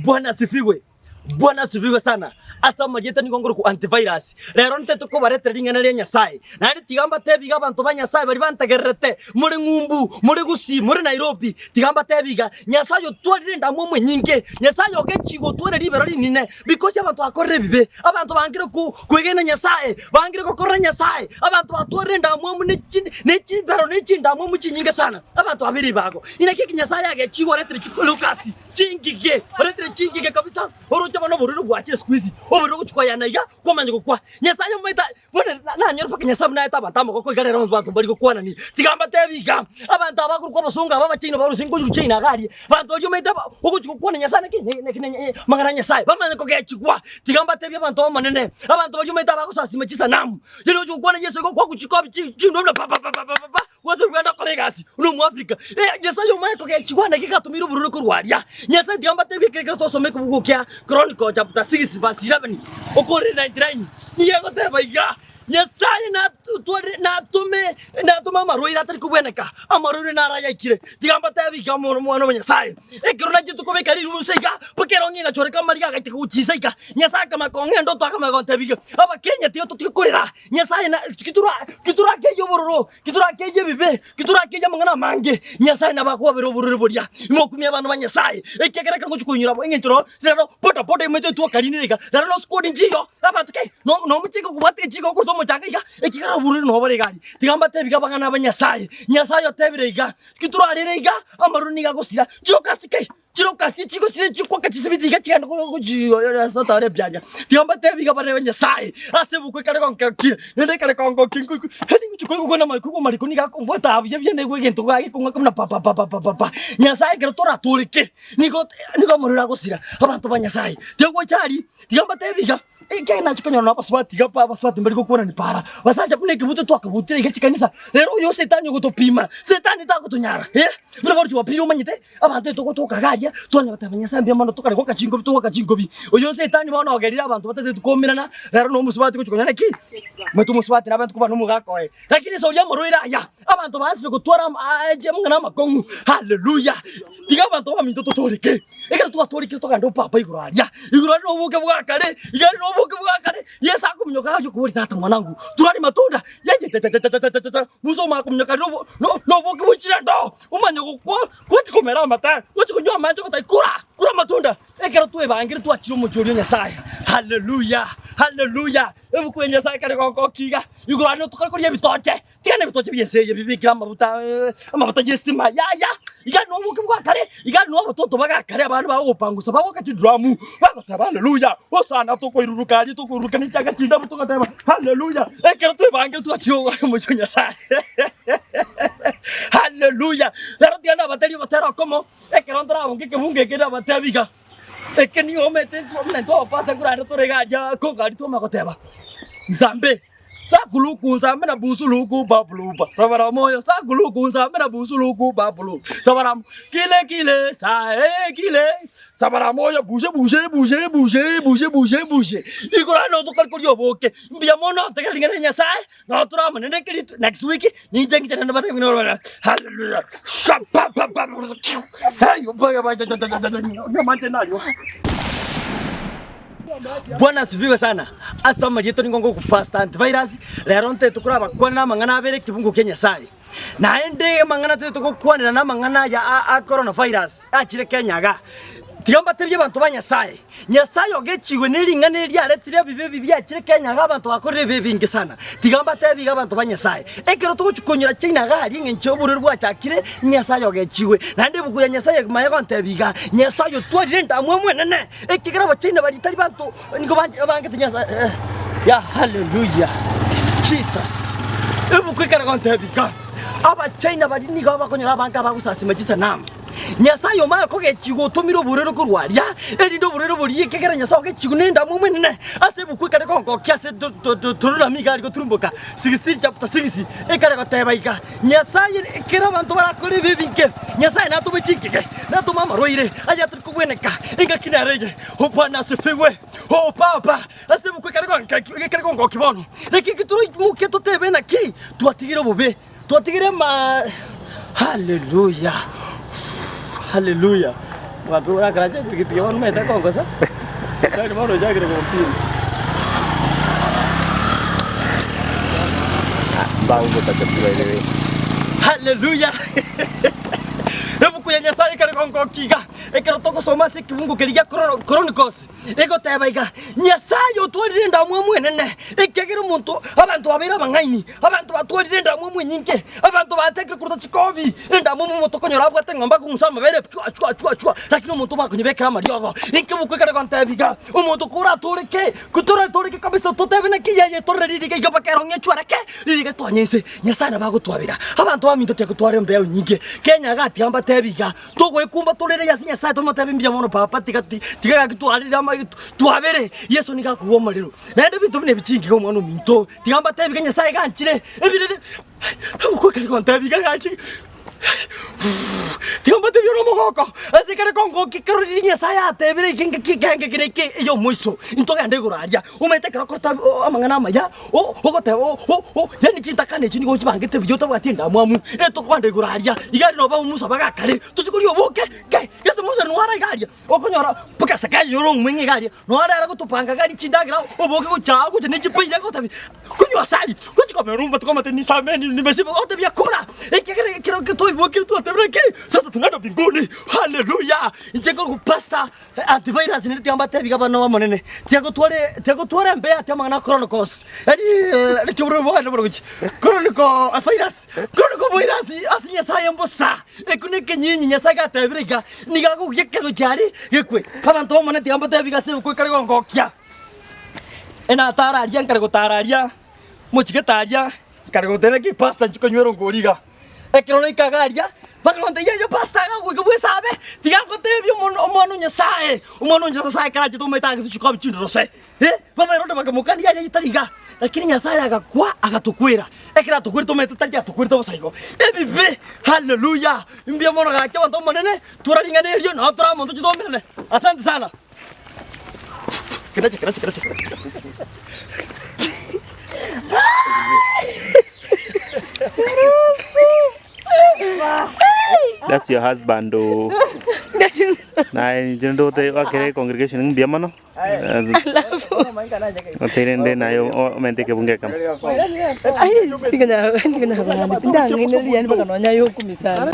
Bwana asifiwe. Bwana asifiwe sana. Ase amarieta nigo nkorokwa Antivirus. Rero ntete kobaretera ring'ana ria Nyasae. Naende tiga mbatebi iga abanto ba Nyasae baria bantegererete, more ng'umbu, more Gusii, more Nairobi, tiga mbatebi iga, Nyasae otwarire endamwamu enyinge, Nyasae ogechigwa gotwara ribero rinene, because abanto bakorire ebibe, abanto bangire ko kwegena Nyasae, bangire gokorera Nyasae, abanto batwarire endamwamu ne chi ne chibero ne chindamwamu chinyinge sana, abanto babe ribago. Inaki eki Nyasae agechigwa oretire chi locust. Chingige, oretire chingige kabisa, oroche bono oborwaire bwachire siku hizi, oborwaire ogochia koyana iga, kwamanya gokwa. Nyasaye omoete bono nanyore mpaka Nyasaye buna aete abanto amagoko iga rero abanto mbari gokwanani. Tiga mbatebi iga, abanto aba bakorokwa abasongo aba abachaina barusia nkoru China iga aria, abanto baria omanyete aba ogochia gokwana Nyasaye naki naki naki amang'ana a Nyasaye, bamanye kogechigwa. Tiga mbatebie abanto b'Omonene, abanto baria omanyete abagosasima chisanamu, riria ogochia gokwana Yeso igo kwagochia kobi chi chindwe buna pa pa pa pa pa pa. Gose bwende okore egasi buna Omoafrika. Eh, Nyasaye omaye kogechigwa naki gatomeire obororo korwa aria. Nyasaye tiga mbatebie ekero ekero tosome ekebugu kia Chronicle chapter 6 verse 11 okorere 99 nigo egoteba iga, Nyasaye natotware natome natome amarwaire atari kobweneka, amarwaire naro ayaikire. Tiga mbatebie iga omwana omwana o Nyasaye, ekero nachete kobeka riruse iga, mpaka erong'i egachoreka amariga agaiteka gochia inse iga, Nyasaye akamanya kong'a endoto akamanya gontebia iga, Abakenya tiga totige korera. Nyasaye na ki torakeyie obororo, ki torakeyie ebibe, ki torakeyie amang'ana amange, Nyasaye nabo akwabere obororo boria. Imokumie abana ba Nyasaye, ekiagera ekero ngochia koinyora abo eng'encho noo rero boda boda emete etwakarinire iga, rero no squad nchiyo, abanto kei, no nomochie kobwate egechiiko okorwa omochanga iga, ekiagera obororo noo bore iga aria. Tiga mbatebi iga abang'ana ba Nyasaye, Nyasaye otebire iga, ki torarere iga, amaroro nigo agosira, chirokasi kei. Chirokasi chigosira chikwaka chisibiti iga chigenda gochiyoyora Arabia aria. Tiga mbatebi iga barebe Nyasaye ase ebuku ekare gongokia, naende ekare kongokia nkoigwa yaani ngochia koigwa kwane amariko amariko nigo akombwata buya buya naigwa egento gekong'aka buna pa pa pa pa pa pa. Nyasaye ekero toratoreke nigo nigo omorero agosira abanto ba Nyasaye. Tiga gocha aria, tiga mbatebi iga. Ekiagera nachia konyora nabasubati iga abasubati mbari gokwanani para, basacha buna ekebuto twakabutire iga chikanisa, rero oyo setani ogotopima, setani tagotonyara eh, buna bono jumapili omanyete, abanto etogotoka iga aria, twanya goteba Nyasaye mbuya mono tokare goaka chinkobi togoaka chinkobi, oyo setani bono ogerire abanto batateti koumerana, rero na omosubati gochia konyora naki? Omanyete omosubati nabwate koba na omogaka oye, lakini ase oria omorwaire aya, abanto baansire gotwara ama amang'ana amakong'u, haleluya! Tiga abanto baminto totoreke. Ekero twatorekire togende o Papa igoro aria, igoro aria noboke bwa kare, iga aria noboke bwa kare, Yeso akominyoka aria okoboria tata mwanangu, turari matunda, yeyetetatatata, Musa omanye kominyoka aria nobo no noboke boichire ndo, omanye gokwa gochi komera amata, gochi konywa amache ogotebi kura, kura amatunda. Ekero twebangire twachire omochie oria o Nyasaye, haleluya, haleluya, ebuku ya Nyasaye ekare gokokia iga, igoro aria tokare koria ebitoche. Tiga nebitoche bi'ense eye bibekire amabuta, amabuta y'estima, yaya, iga noboke bwa kare, iga nobototo bagakare abana bagopangusa bagoaka chiduramu, bagoteba haleluya, hosana tokoiruruka aria tokoiruruka ne chianga chindabu togoteba haleluya, ekero twebangire twachire omochie o Nyasaye haleluya. Rero tiga nabaterie ogotera okomo, ekero ntorabunge ekebungo eke nabatebi iga, eke nigo omanyete intwe buna intwe abapastor nkorande tore iga aria konga aria twamanya goteba, nzambe. Sakuluku nzambe na busuluku babuluba sabara moyo sakuluku nzambe na busuluku babulu sabara kile kile sa eh kile sabara moyo bushe bushe bushe bushe bushe bushe bushe igoro ano tokari koria oboke mbuya mono tegera ring'ana ria Nyasaye nabo toramane ne keri next week ninche ngiche naende mbatebi buna hallelujah sha pa pa pa hey Bwana asifiwe sana. Ase amarieta nigo ngokopasta antivirus, rero ntete korabakwanera amang'ana abere ekebungo kia Nyasaye. Naende amang'ana tete gokwanera na amang'ana aya a a corona virus achire Kenya igaa. Tiga mbatebie abanto ba Nyasaye, Nyasaye ogechigwe ne ring'ana eri riaretire ebibe ebi biachire Kenya igaa abanto bakorire ebibe ebinge sana. Tiga mbatebie iga abanto ba Nyasaye, ekero togochia konyora China igaa aria eng'encho y'oborwaire bwachakire, Nyasaye ogechigwe. Naende ebuku ya Nyasaye manya gontebia iga, Nyasaye otwarire endamwamu enene. Ekiagera abachina baria tari banto nigo bangete Nyasae. Ya haleluya Jesus. Ebuku ekare gontebia iga, abachina baria nigo bakonyora abanto abagosasima chisanamu. Nyasae omanye kogechigwa otomire oborwaire korwa aria, erinde oborwaire boria ekiagera Nyasae ogechigwa nendamwamu enene. Ase ebuku ekare gongokia ase Deuteronomy iga aria goturumboka 16 chapter 6 ekare goteba iga, Nyasae ekero abanto barakore ebibe ebinge, Nyasae natome chingige, natome amarwaire aya Kobweneka engaki nere eye, O Bwana asifiwe, O Baba, ase ebuku ekare ekare gongokia bono. Reka inki toroimoke totebe naki twatigire obobe, twatigire ama Haleluya, Haleluya. Omogambi orakarache epigipigi bono omanyete akongosa, shetani bono ochakire gompima. Mbagogotacha pi by the way. Haleluya! Ebuku ya Nyasaye ekare gongokia iga, ekero togosoma ase ekebungo keria gia Chrono- Chronicles, egoteba iga, Nyasaye otwarire endamwamu enene, ekiagera omonto abanto babeire abang'aini, abanto batwarire endamwamu enyinge, abanto bachakire koruta chikobi, endamwamu omonto okonyora abwate eng'ombe akong'usa amabere chwa chwa chwa chwa, lakini omonto omanye konyebekera amariogo. Inki ebuku ekare gontebia iga, omonto koratooreke, kotoratoreke kabisa totebe naki yaya etorere ririga iga mpaka erong'e echwareke, ririga etwanye inse, Nyasaye nabo agotwabera. Abanto baminto tiagotwara embeo enyinge, Kenya iga tiga mbatebi iga, Togoekumba torere ase Nyasae tomotebie mbuya mono Papa tiga ti tiga gaki twarire ama twabere Yeso nigo akogwa omorero. Naende ebinto buna ebi chingiga omwana ominto, tiga mbatebi iga Nyasae iga anchire ebirere ogoika rigontebia iga gaki tiga mbatebie ore omogoko ase ekere kongokia ekero riria Nyasae atebire iga engaki ekenge kere eke eyomoiso intogende igoro aria. Omanyete ekero okoreta amang'ana amaya ogoteba yaani chintakana echio nigo ochibangete buya otabwati endamwamu, etokogenda igoro aria, iga aria noba Musa bagakare, tochia koria oboke ke, gese Musa nigo are iga aria, okonyora mpaka Zakayo ore omong'ina iga aria, noo are aragotopanga iga aria chindagera, oboke gocha aa gocha ne chipaira agotebi kunywa asali, gochi komera omonto komotebia nisamee nimeshiba, ogotebia kora, ekiagera ekero twaibokire twatebire ki, sasa tunaenda mbinguni, haleluya! Inche nkorokwa pastor. Antivirus nere tiga mbatebi iga abana b'Omonene, tiagotware tiagotwara embeo ati amang'ana a Chronicles, yaani naki oborwaire bwane bore gochia Chronicle virus, Chronicle virus ase Nyasaye mbosa, ekio na ekenyinyi Nyasaye gatebire iga, nigo agogia ekero gochia aria gekwe. Abanto b'Omonene tiga mbatebi iga ase ebuku ekare gongokia, enatara aria nkare gotara aria, mochigete aria, nkare goteba naki pastor inchuo konywera ongori iga. Ekero naika iga aria, bakaronta, Yaya, pastor agagoika bwesabe, tiga ngotebie omono omwana o Nyasae, omwana o Nyasae ekero achete omanyete agete chikobi chindorose, eh, babaeroda bakamokania yaya tari iga, lakini Nyasae agakwa agatokwera, ekero atokwerete omanyete tari atokwerete bosa igo, ebibe, haleluya, mbuya mono gaki abanto b'Omonene, tora ring'ana erio nao tore amo ntoche toumerane, asante sana. Kereche, kereche, kereche. That's your husband oh. Naye inche ndote akere congregation mbuya mono. Oteire nde naye omente ekebungo ekemo. Ai, tinganya tinganya ndang'ainereria yani mpaka nonya yokumia sana.